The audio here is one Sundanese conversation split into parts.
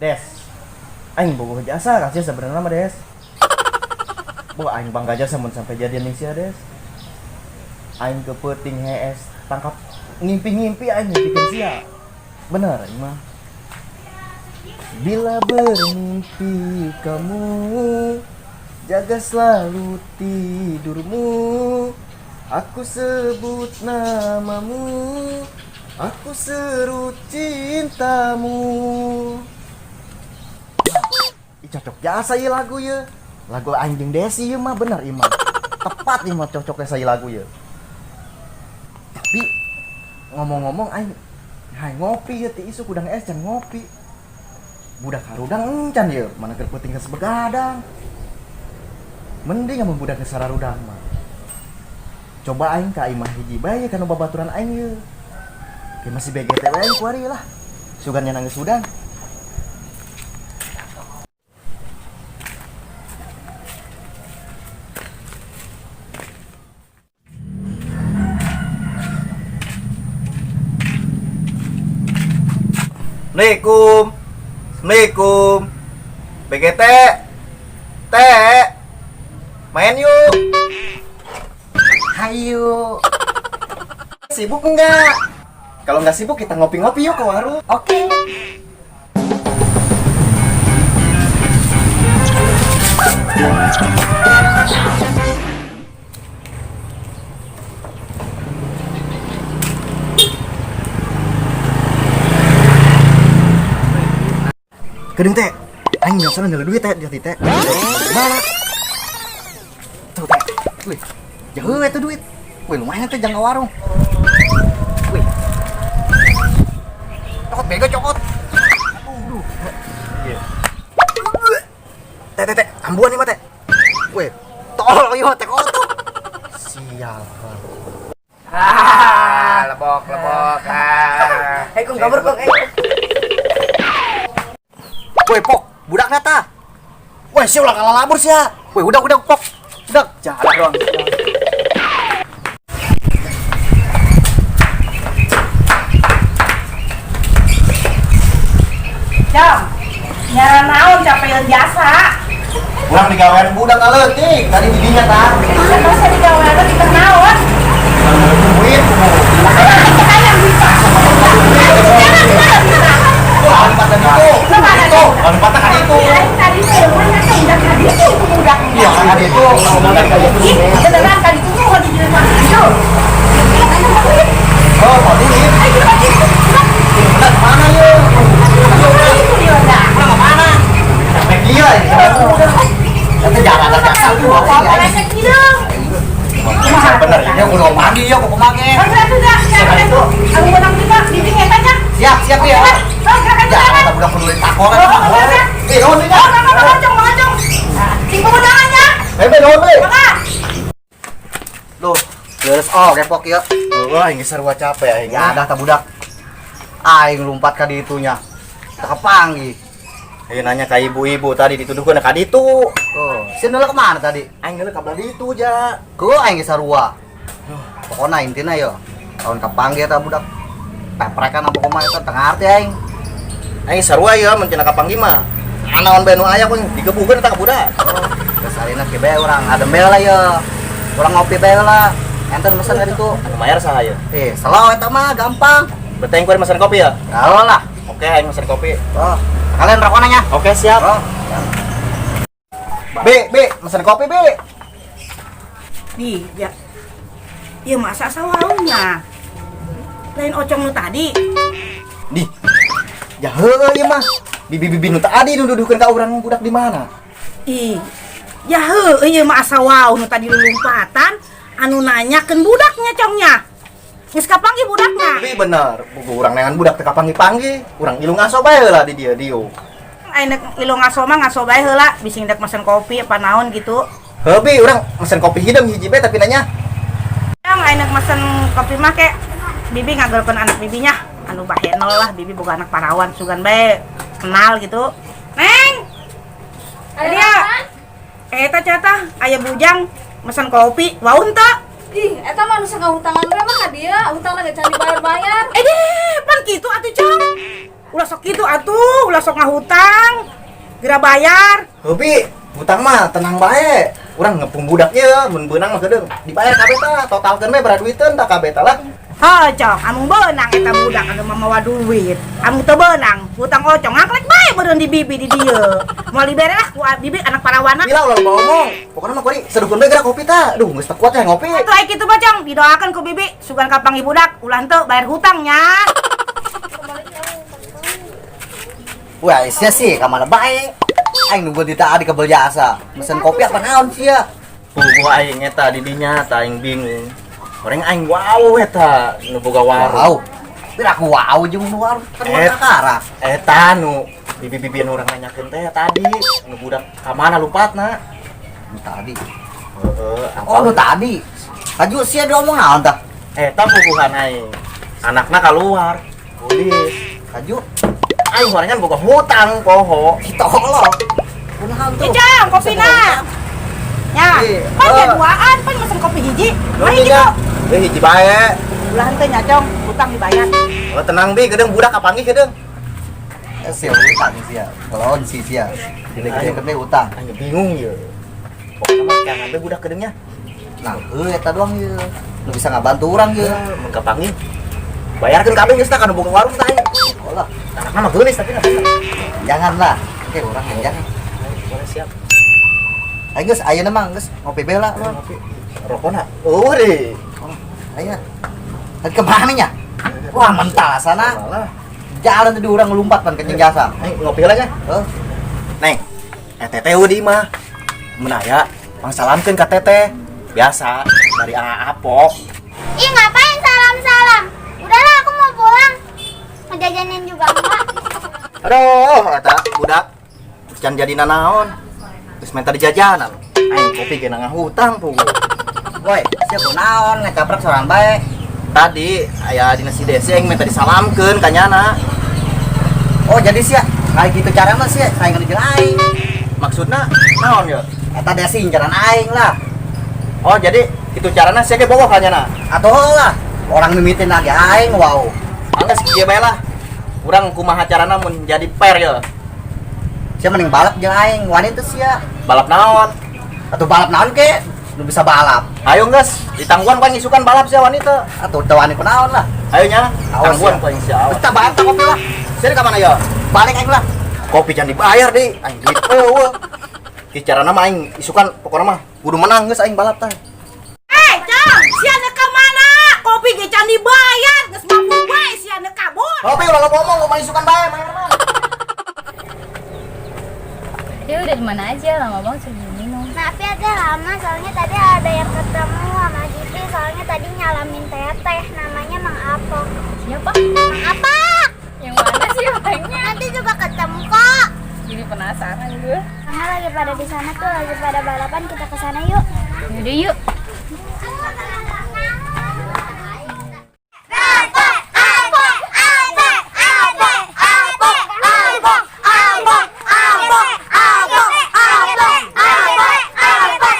Des. Aing bogoh jasa ka sia sebenarnya mah, Des. Boh aing bangga jasa mun sampai jadian jeung sia, Des. Aing ke peuting hees tangkap ngimpi-ngimpi aing ngimpikeun sia. Bener aing mah. Bila bermimpi kamu, jaga selalu tidurmu. Aku sebut namamu, aku seru cintamu. Ih, cocok jasa ieu lagu ya. Lagu aing jeung Desi ieu mah, bener ieu mah. Tepat ieu mah, cocoknya saya lagu ya. Tapi ngomong-ngomong aing hai ngopi ya ti isuk udang es can ngopi. Budak harudang encan ya, mana keur peuting geus begadang. Mending amun budak geus sararudang mah. Coba aing ka imah hiji bae kana babaturan aing ye. Oke, masih BGT we aing kuari lah. Sugan nya nangis udang. Assalamualaikum. Assalamualaikum. BGT. T. Main yuk. Hayu. Sibuk enggak? Kalau nggak sibuk kita ngopi-ngopi yuk ke warung. Oke. Kedeng teh. Aing nyosona nyala duit teh di teh. Mana? Tuh teh. Wih. Jauh itu duit. Wih, lumayan teh jangan ke warung. Wih. Cokot bego cokot. Aduh. Iya. Teh teh teh, ambuan nih mah teh. Wih, tolol ieu teh kotok. Sial. Ah, lebok, lebok. Ah. Hei, kong kabur kong. Woi, pok, budak nata. Woi, sia ulah kalah labur sia. Woi, udah udah pok. Udah, jalan doang. Jam. Nyara naon capeun jasa. Kurang digawean budak aleutik tadi didinya tah. Masa digawean kita naon? Duit. Ayam bisa. Wah, lompatan itu. Itu, lompatan kan itu. Tadi rumahnya tuh udah tadi itu budak. Iya, kan itu. Ngomong kayak gitu. Ih, beneran tadi itu mau di rumah itu. Oh, mau duit. Ayo kita Bener mana yuk? itu dia dah. Kurang ke mana? Sampai gila ini. Tapi jangan ada jasa tuh. Bener ini aku udah mandi ya, aku kemana? Siap, siap ya. Jangan udah peduli takoran. Eh, nuhun nya. Eh, be nuhun be. Duh, leres oh kepok ya. Wah, aing geus sarua capek aing. Ya dah ta budak. Aing lompat ka ditunya. Teu kepanggih. Ayo nanya ke ibu-ibu tadi dituduhkeun ka ditu. Oh, sieun heula kemana tadi? Aing heula ka belah ditu ja. Ku aing geus sarua. Pokona intina yo. Tahun kapanggih eta budak. Peprekan apa kumaha eta teu ngarti aing. Aing sarua ya mun cenah kapanggih mah. Anaon bae nu aya ku digebukeun eta ka budak. Oh, geus ayeuna ke bae urang adem bae lah yo. Urang ngopi bae lah. Ente mesen ka ditu. Anu mayar saha ye? Eh, selaw eta mah gampang. Berarti aing kuari mesen kopi ya? Gaul lah. Oke, aing mesen kopi. Oh, kalian rokok nanya. Oke, siap. Oh. B, B, mesen kopi, B. Di, ya. Ya masa sawaunya. Lain ocong nu tadi. Di. Ya heueuh ieu mah. Bibi-bibi nu tadi nu duduhkeun ka urang budak di mana? Ih. Ya heueuh ieu mah asa wau nu tadi lulumpatan anu nanyakeun budaknya congnya. Geus kapanggih budaknya. Tapi bener, buku urang neangan budak teu kapanggih-panggih, urang ilu ngaso bae heula di dieu dieu. Aing dek ilu ngaso mah ngaso bae heula, bisi dek mesen kopi apa naon gitu. Heuh bi, urang mesen kopi hideung hiji bae tapi nanya. Yang aing dek mesen kopi mah ke bibi ngagelkeun anak bibinya, anu bahenol lah bibi boga anak parawan sugan bae kenal gitu. Neng. Ada Dia. apaan? Eta cata aya bujang mesen kopi, waun teu? Ih, eta mah nu sangka hutangan we mah ka dia, hutangna ge can dibayar-bayar. Eh deh, pan kitu atuh cong. Ulah sok kitu atuh, ulah sok ngahutang. Geura bayar. Heuh Bi, hutang mah tenang bae. Urang ngepung budak ieu, mun beunang mah kedeung. Dibayar kabeh tah, totalkeun we baraha duiteun tah kabeh tah lah. Heuh, Cong, amung beunang eta budak anu mah mawa duit. Amung teu beunang, hutang Ocong ngaklek bae meureun di bibi di dieu. Moal dibere lah ku bibi anak parawana. Gila ulah loba omong. Pokona mah kuari seduhkeun bae geura kopi tah. Aduh, geus teu kuat ya ngopi. Atuh ai kitu mah, Cong, didoakeun ku bibi sugan kapanggih budak, ulah henteu bayar hutangnya. Wah, sia sih ka mana bae. Aing nunggu di tadi kebel jasa. Mesen kopi apa naon sia? Puguh aing eta di dinya tah aing bingung. Goreng aing wow eta nu boga warung. Wow. Biar aku wow jeung nu warung kan kakara. Eta nu bibi-bibi nu urang nanyakeun teh tadi nu budak ka mana lupatna? Nu tadi. Heeh, Oh, nu tadi. Laju sia diomong naon tah? Eta puguhan aing. Anakna keluar. Polis. Laju Aing gorengan boga hutang poho. kita tolong. Kunaon tuh? Icang, kopina. Ya, Iya. pan ya duaan, pan mesen kopi hiji. Nuhun Mah hiji nya. kok. Eh hiji bae. Ulah henteu nya, Cong, hutang dibayar. Oh, tenang bi, kedeung budak kapanggih kedeung. Sia utang sia. Kolon si sia. Gede-gede gede utang. Aing bingung ye. Pokoknya mah jangan sampai budak kedeungnya. Nah, heuh eta doang ye. Nu bisa ngabantu urang ye. Mun kapanggih bayarkeun kabeh geus tah kana boga warung tah aing. Olah, Anakna mah geulis tapi nah. janganlah. Oke, urang yang jangan. Boleh siap. Ayo geus, ayeuna mah geus ngopi bae lah. Ngopi. Rokona. Oh deh. Oh, ayo. Tadi kemana nya? Wah, mentah sana. Malah. Jalan tadi urang ngelumpat pan kencing jasa. Aing ngopi heula nya. Heuh. Neng, teteh di mah. Mun aya, pangsalamkeun ka teteh. Biasa dari AA Apok. Ih, ngapain salam-salam? Udahlah, aku mau pulang. Ngejajanin juga enggak. Aduh, eta budak can jadi nanaon. Terus minta dijajanan. Aing kopi ge ngahutang pugu. Woi, sia kunaon ngacaprak sorangan bae. Tadi aya dina si Desi aing minta disalamkeun ka nyana. Oh, jadi sia kayak gitu carana sia saingan jeung aing. Maksudna naon ya? Eta Desi incaran aing lah. Oh, jadi itu carana sia ge bogoh ka nyana. Atuh lah, orang mimitin lagi aing wow. Angges kieu bae lah. Urang kumaha carana mun jadi fair ya? Sia mending balap jeung aing, wani teu sia. Balap naon? Atuh balap naon ke? Nu bisa balap. Ayo geus, ditangguhan ku aing isukan balap sia wanita. Atuh teu wani kunaon lah. Ayo nya, Awas tangguhan ya. ku aing sia. Geus tah bayar tah kopi lah. Sia ka mana ya? Balik aing lah. Kopi jangan dibayar deh, aing duit eueuh. Ki carana mah aing isukan pokona mah kudu menang geus aing balap tah. Eh, Cong, sia ka mana? Kopi ge can dibayar, geus mampu bae sia kabur. Kopi ulah loba omong kumaha isukan bae bayar mah. Dia udah di mana aja, lama banget sudah minum. Maaf ya, Teh, lama. Soalnya tadi ada yang ketemu sama Bibi. Soalnya tadi nyalamin teteh. Namanya Mang Apok. Siapa? Mang Apok! Yang mana sih orangnya? Nanti juga ketemu kok. Jadi penasaran gue. Karena lagi pada di sana tuh, lagi pada balapan. Kita ke sana yuk. Yaudah yuk. Apok, apok, apok, apok, apok, apok, apok, apok, apok, apok, apok, apok.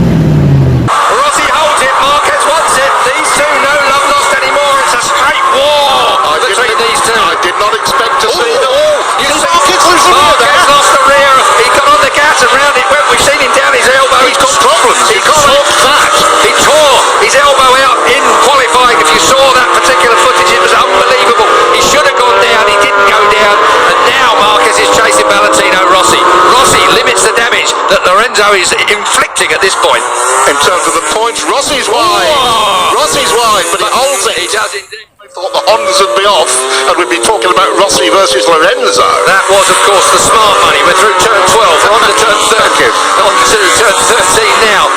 Rossi holds it, Marquez wants it. These two, no love lost anymore. It's a straight war between these two. I did not expect to see them. You see, Marquez loses the rear Marquez there. lost the rear. He got on the gas and round it went. We've seen him down his elbow. He's got problems. He He sort that. He tore his elbow out in qualifying. If you saw that particular footage, it was unbelievable. He should have gone down. He didn't go down. And now Marquez is chasing Valentino Rossi. Rossi limits the damage that Lorenzo is inflicting at this point. In terms of the points, Rossi's wide. Oh. Rossi's wide, but he holds it. He does indeed. I thought the Hondas would be off, and we'd be talking about Rossi versus Lorenzo. That was, of course, the smart money. We're through turn 12. We're on to turn 13. Thank you. On to turn 13 now.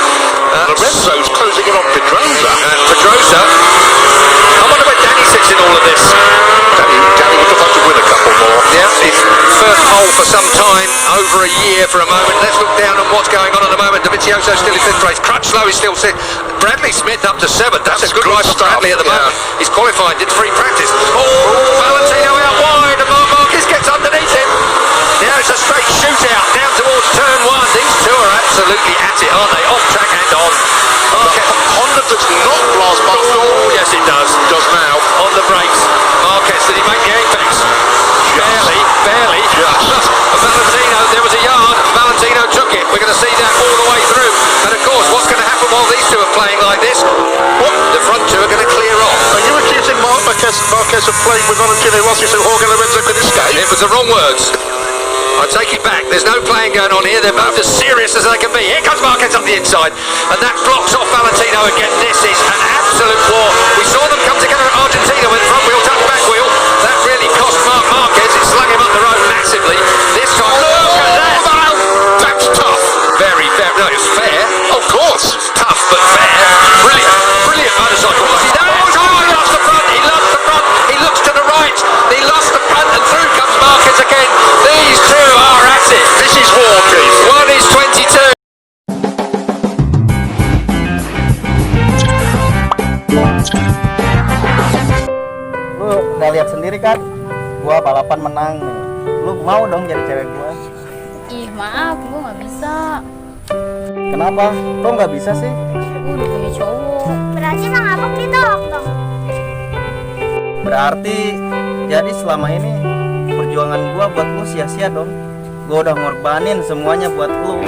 Lorenzo's closing in on Pedrosa. And Pedrosa. I wonder where Danny sits in all of this. Danny would have like to win a couple more. Yeah, his first pole for some time, over a year for a moment. Let's look down on what's going on at the moment. Dovizioso still in fifth place. Crutchlow is still sixth. Bradley Smith up to seventh. That's a good Good ride for stuff, Bradley at the yeah. moment. He's qualified, did free practice. Oh, Valentino out wide, and Marc Marquez gets underneath him. Now it's a straight shootout down towards turn one. These two are absolutely playing with Valentino Rossi so Jorge Lorenzo could escape. It was the wrong words. I take it back. There's no playing going on here. They're both as serious as they can be. Here comes Marquez up the inside, and that blocks off Valentino again. This is an absolute war. We saw them come together at Argentina with front wheel touch back wheel. That really cost Marc Marquez. It slung him up the road massively. This time, look at that. That's tough. Very fair. No, it's fair. Of course. Tough but fair. Brilliant. Brilliant motorcycle. Oh, he lost the front. He lost the front. He looks to the right. He lost the front, and through comes Marquez again. These two are at it. This is war, Keith. One is 22. Lu udah lihat sendiri kan? Gua balapan menang nih. Lu mau dong jadi cewek gua? Ih, maaf, gue nggak bisa. Kenapa? Kok nggak bisa sih? Gue udah punya cowok. Berarti Mang Abok ditolak dong. Berarti jadi selama ini perjuangan gua buat lu sia-sia dong. Gua udah ngorbanin semuanya buat lu.